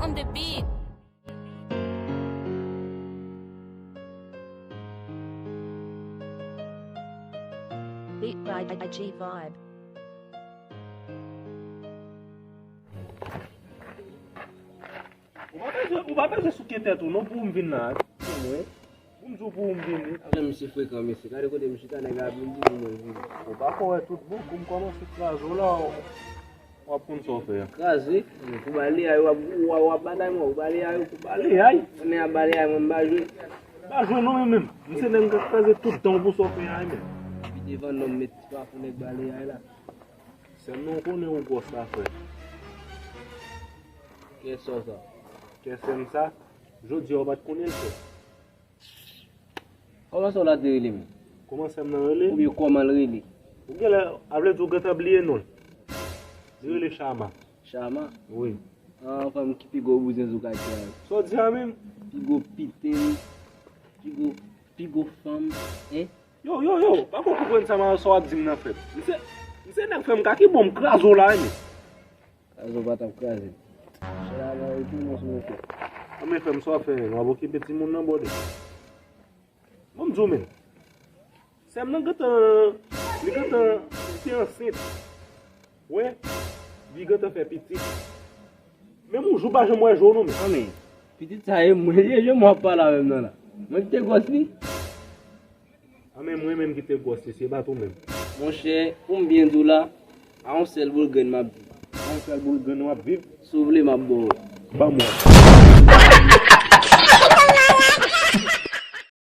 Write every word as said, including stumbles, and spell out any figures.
on the beat. Beat by G Vibe. Ou pa bezwen, ou pa bezwen souke tèt ou non pou m vin la. Pou mwen. Pou m di w pou m vini. Avè misye frekan mesye. Gade kote m chita nèg la vin di pou mwen vini. Ou pa ko wè tout bouk ou m kòmanse kraze w la. W ap konn sa w fè a. Kraze? Pou ba li a yo w ap ou w ap batay mwen, ou ba li a yo pou ba li a. Konnen ap ba li a mwen m pa jwe. M pa jwe non men menm. M se nèg k ap kraze tout tan w pou sa w fè a menm. Epi devan non m met ti pa pou nèg ba li a la. Sè m nan w konnen ou gwòs la frè. Kè sè w sa? Kè sè m sa? Jodi a w pa t konnen l frè. Kòman sè w la te rele menm? Kòman sè m nan rele? Oubyen kòman l rele? Ou genlè, a vle di w gentan bliye non l. Li rele Chama. Chama? Wi. An fanm ki pi gwo bouzen sou katye a. Sa w di a menm? Pi gwo piten, pi gwo, pi gwo fanm, en? Yo, yo, yo, pa ko konprann sa m sa w ap di m nan frè m. M se, m se nèg frè m ka ki bon m kraze w la wi. Kraze w pa t ap kraze m. Chè la nan yo tou non sou mesye. Anben frè m sa w ap fè menm, w ap okipe timoun nan bòdè. Bon m di w menm. Sè m nan gentan, li gentan, li te ansent. Wè, li gentan fè pitit. Menm yon jou pa janm wè je w non menm. Anben, pitit sa e mwen, e je m w ap pale avè m nan la. Mwen ki te gwòs li. Anben mwen menm ki te gwòs li, se pa tou menm. Monchè, pou m byen di w la, a yon sèl boul grenn m ap viv. A yon sèl boul grenn w ap viv? Si w vle m ap ba w. Ban m wè.